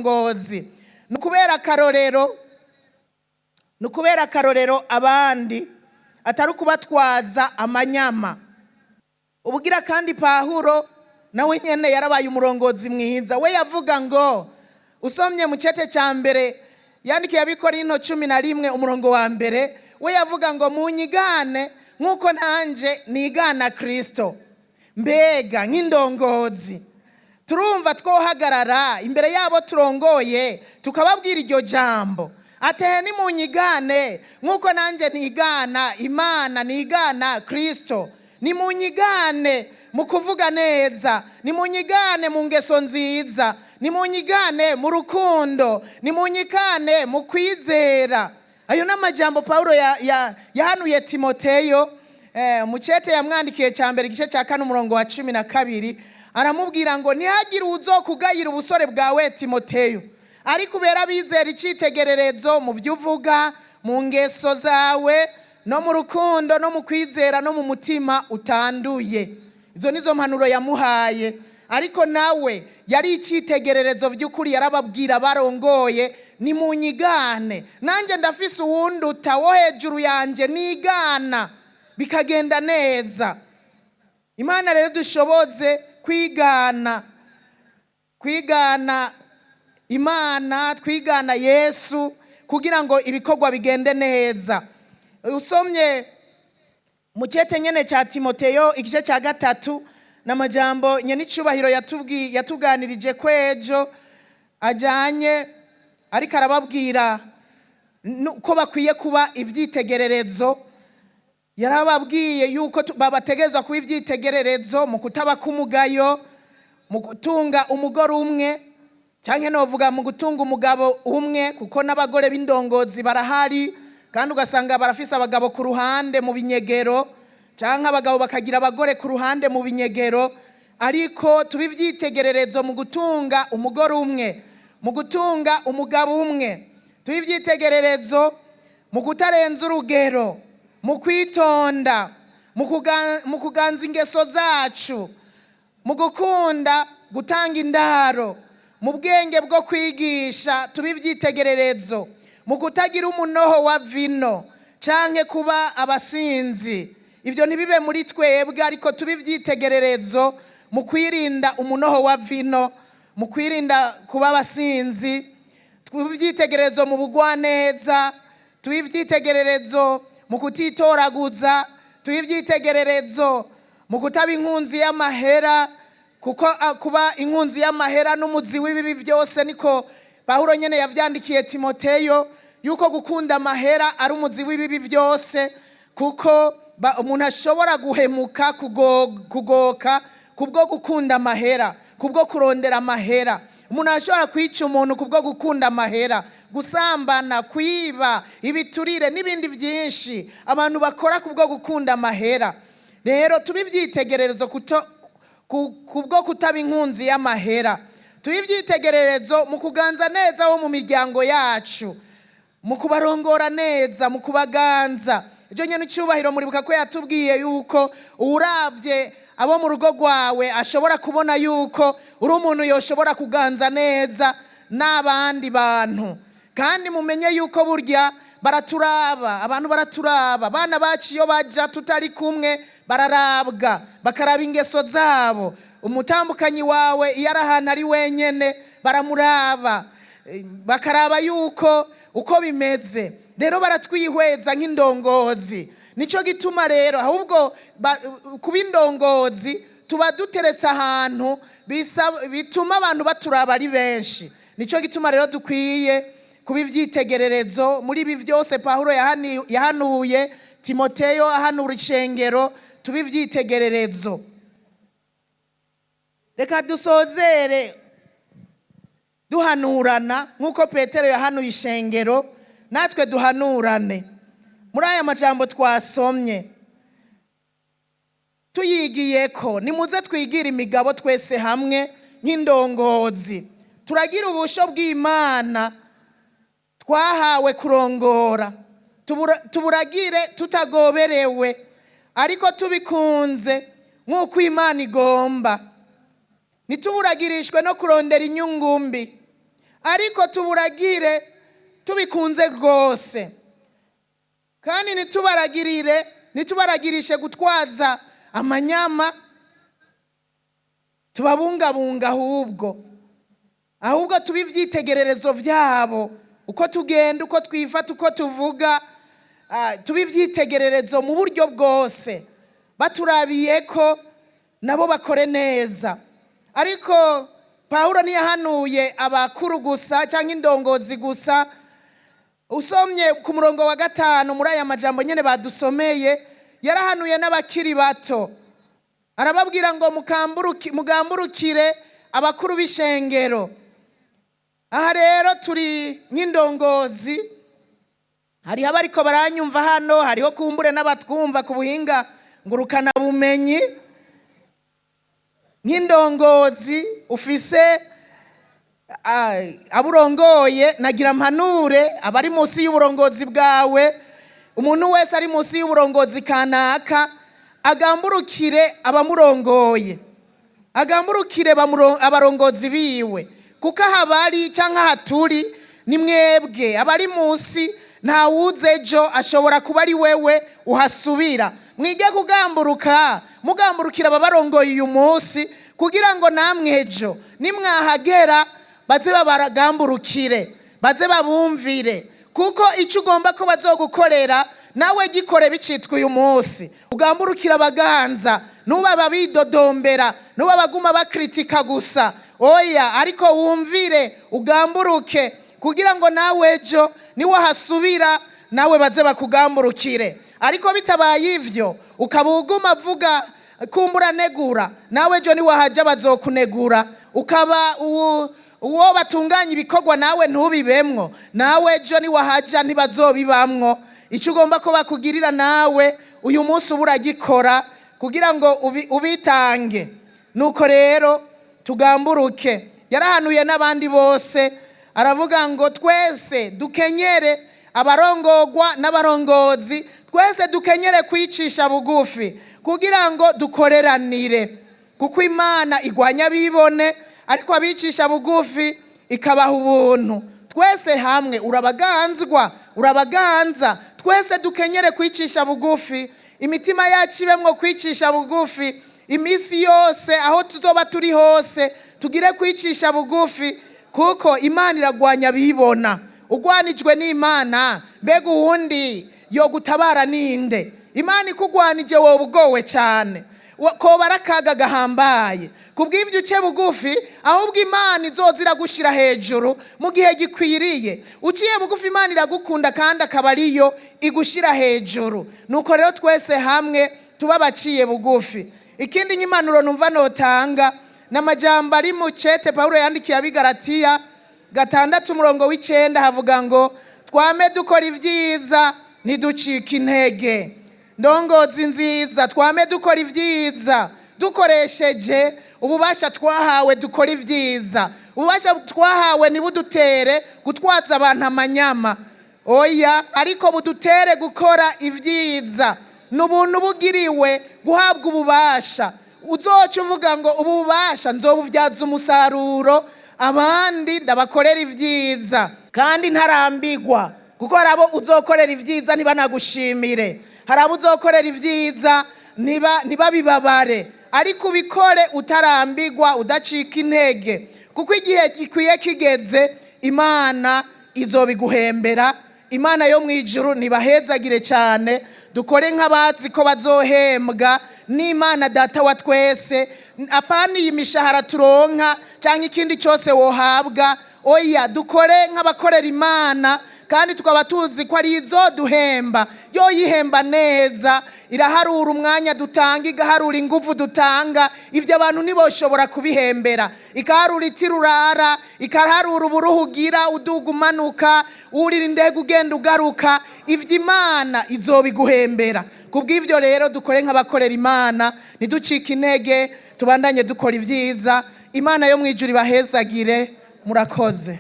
nk'indongozi ni ukubera akarorero, ni ukubera akarorero abandi, atari ukubatwaza amanyama. Ubugira kandi, Pahuro nawe nyene yarabaye umurongozi mwiza. We yavuga ngo, usomye mu cete cya mbere yandikiye Abikorinto 11 umurongo wa 1, we yavuga ngo: "Munyigane nk'uko nanjye nigana Kirisito." Mbega nk'indongozi turumva twohagarara imbere yabo turongoye tukababwira iryo jambo atehe: "Nimunyigane nk'uko nanjye nigana Imana, nigana Kirisito. Nimunyigane mu kuvuga neza, nimunyigane mu ngeso nziza, nimunyigane mu rukundo, nimunyigane mu kwizera." Ayo ni amajambo Paul yahanuye Timoteyo mu cete yamwandikiye cya mbere, igice cya 4 umurongo wa 12. Aramubwira ngo: "Ntihagire uzokugayira ubusore bwawe, Timoteyo, ariko ubera abizera icyitegererezo mu byo uvuga, mu ngeso zawe, no mu rukundo, no mu kwizera, no mu mutima utanduye." Izo nizo mpanuro yamuhaye. Ariko nawe yari icyitegererezo by'ukuri. Yarababwira barongoye: "Nimunyigane, nanjye ndafise uwunduta wo hejuru yanjye nigana bikagenda neza." Imana rero dushoboze kwigana Imana, twigana Yesu, kugira ngo ibikorwa bigende neza. Usomye mu cete nyene cya Timoteyo, igice cya 3, n'amajambo nyenicubahiro yatubwiye, yatuganirije kwejo ajanye, ariko arababwira ko bakwiye kuba ibyitegererezo. Yarababwiye yuko babategerezwa kuba ibyitegererezo mu kutaba k'umugayo, mu gutunga umugore umwe, cyangwa novuga mu gutunga umugabo umwe, kuko n'abagore b'indongozi barahari, kandi ugasanga barafise abagabo ku ruhande mu binyegero, cyangwa abagabo bakagira abagore ku ruhande mu binyegero. Ariko tuba ibyitegererezo mu gutunga umugore umwe, mu gutunga umugabo umwe. Tuba ibyitegererezo mu kutarenza urugero, mu kwitonda, mu kuganza ingeso zacu, mu gukunda gutanga indaro, mu bwenge bwo kwigisha. Tuba ibyitegererezo mu kutagira umunoho wa vino canke kuba abasinzi. Ibyo ntibibe muri twebwe, ariko tuba ibyitegererezo mu kwirinda umunoho wa vino, mu kwirinda kuba abasinzi. Tuba ibyitegererezo mu bugwaneza, tuba ibyitegererezo mu kutitoraguza, tuba ibyitegererezo mu kutaba inkunzi y'amahera, kuko kuba inkunzi y'amahera n'umuzi w'ibibi byose. Niko Pawulo nyene yavyandikiye Timoteyo, yuko gukunda amahera ari umuzi w'ibibi byose, kuko umuntu ashobora guhemuka, kugoka kubwo gukunda amahera, kubwo kurondera amahera. Umuntu ashobora kwica umuntu kubwo gukunda amahera, gusambana, kwiba, ibiturire n'ibindi byinshi abantu bakora kubwo gukunda amahera. Rero tuba ibyitegererezo kubwo kutaba inkunzi y'amahera. Tuba ibyitegererezo mu kuganza neza wo mu miryango yacu, mu kubarongora neza, mu kubaganza. Ibyo nyine icyubahiro muribuka ko yatubwiye yuko uravye abo mu rugo rwawe ashobora kubona yuko uri umuntu yoshobora kuganza neza n'abandi bantu. Kandi mumenye yuko burya baraturaba, abantu baraturaba. Abana bacu iyo baja tutari kumwe bararabwa, bakaraba ingeso zabo. Umutambukanyi wawe iyo ari ahantu ari wenyene baramuraba, bakaraba yuko uko bimeze. Rero baratwihweza nk'indongozi. Nicyo gituma rero ahubwo kuba indongozi tuba duteretse ahantu bituma abantu baturaba ari benshi. Nicyo gituma rero dukwiye kuba ibyitegererezo muri ibi byose Pawulo yahanuye Timoteyo, ahanura ishengero. Tuba ibyitegererezo. Reka dusozere duhanurana nk'uko Petero yahanuye ishengero. Natwe duhanurane muri aya majambo twasomye tuyigiye ko. Nimuze twigire imigabo twese hamwe nk'indongozi. Turagira ubusho bw'Imana twahawe kurongora. Tuburagire tutagoberewe, ariko tubikunze nk'uko Imana igomba. Ntituburagirishwe no kurondera inyungu mbi, Ariko tuburagire tubikunze rwose, kandi ntitubaragirire, ntitubaragirishe gutwaza amanyama. Tubabungabunga, ahubwo tube ibyitegererezo byabo, uko tugenda, uko twifata, uko tuvuga, tube ibyitegererezo mu buryo bwose, baturabiye ko nabo bakore neza. Ariko Pawulo ntiyahanuye abakuru gusa cyangwa indongozi gusa. Usomye ku murongo wa 5 muri aya majambo nyine badusomeye, yarahanuye n'abakiri bato, arababwira ngo mugamburukire abakuru b'ishengero. Aha rero turi nk'indongozi, hariho abariko baranyumva hano, hariho kumbure n'abatwumva ku buhinga ngurukanabumenyi. Nk'indongozi ufise aburongoye, nagira mpanure abari munsi y'uburongozi bwawe. Umuntu wese ari munsi y'uburongozi kanaka agamburukire abamurongoye, agamburukire abarongozi biwe, kuko aha bari cyangwa aha turi ni mwebwe abari munsi. Ntawuze ejo ashobora kuba ari wewe uhasubira. Mwige kugamburuka, mugamburukira ababarongoye uyu munsi, kugira ngo namwe ejo nimwahagera baze babagamburukire, baze babumvire. Kuko icyo ugomba ko bazogukorera, nawe gikore bicitwa uyu munsi. Ugamburukira abaganza, nuba babidodombera, nuba baguma bakritika gusa, oya, ariko wumvire, ugamburuke, kugira ngo nawe ejo niwahasubira nawe baze bakugamburukire. Ariko bitabaye ivyo, ukaba uguma avuga kumbura negura, nawe ejo niwahajya bazokunegura. Ukaba uwo batunganya ibikorwa nawe ntubibemwo, nawe ejo niwahajya ntibazobibamwo. Icyo ugomba ko bakugirira, nawe uyu munsi uba uragikora kugira ngo ubitange. Nuko rero tugamburuke. Yarahanuye n'abandi bose, aravuga ngo twese dukenyere, abarongogwa n'abarongozi, twese dukenyere kwicisha bugufi kugira ngo dukoreranire, kuko Imana igwanya abibone, ariko abicisha bugufi ikabaha ubuntu. Twese hamwe, urabaganzwa, urabaganza, twese dukenyere kwicisha bugufi, imitima yacu ibemwo kwicisha bugufi iminsi yose, aho tuzoba turi hose tugire kwicisha bugufi, kuko Imana iragwanya abibona. Ugwanijwe n'Imana, mbega uwundi yo gutabara ninde? Imana ikugwanije wowe ugowe cyane, koba ari akaga gahambaye. Kubw'ibyo uce bugufi, ahubwo Imana izoza iragushyira hejuru mu gihe gikwiriye. Uciye bugufi, Imana iragukunda kandi akaba ariyo igushyira hejuru. Nuko rero twese hamwe tuba abaciye bugufi. Ikindi nk'impanuro numva notanga ni amajambo ari mu cete Pawulo yandikiye Abigaratiya 6 umurongo w'9, havuga ngo twame dukora ibyiza, ntiducike intege. Ndongozi nziza, twame dukora ibyiza dukoresheje ububasha twahawe. Dukora ibyiza, ububasha twahawe ntibudutere gutwaza abantu amanyama, oya, ariko budutere gukora ibyiza. Ni ubuntu bugiriwe guhabwa ububasha. Uzoca uvuga ngo ubu bubasha nzobubyaza umusaruro, abandi ndabakorera ibyiza kandi ntarambigwa. Kuko hari abo uzokorera ibyiza ntibanagushimire, hari abo uzokorera ibyiza ntibabibabare, ariko ubikore utarambigwa, udacika intege, kuko igihe gikwiye kigeze Imana izobiguhembera. Imana yo mu ijuru ntibahezagire cyane. Dukore nk'abazi ko bazohembwa n'Imana Data wa twese, apana iyi mishahara turonka cyangwa ikindi cyose wohabwa, oya. Dukore nk'abakorera Imana kandi tukaba tuzi ko ari izo duhemba. Yo yihemba neza, iraharura umwanya dutanga, igaharura ingufu dutanga. Ibyo abantu ntiboshobora kubihembera. Ikaharura itirurara, ikaharura uburuhu ugira uduga umanuka, wurira indege ugenda ugaruka. Ibyo Imana izobiguhembera. Kubw'ibyo rero dukore nk'abakorera Imana, ntiducike intege, tubandanye dukora ibyiza. Imana yo mu ijuru ibahezagire. Murakoze.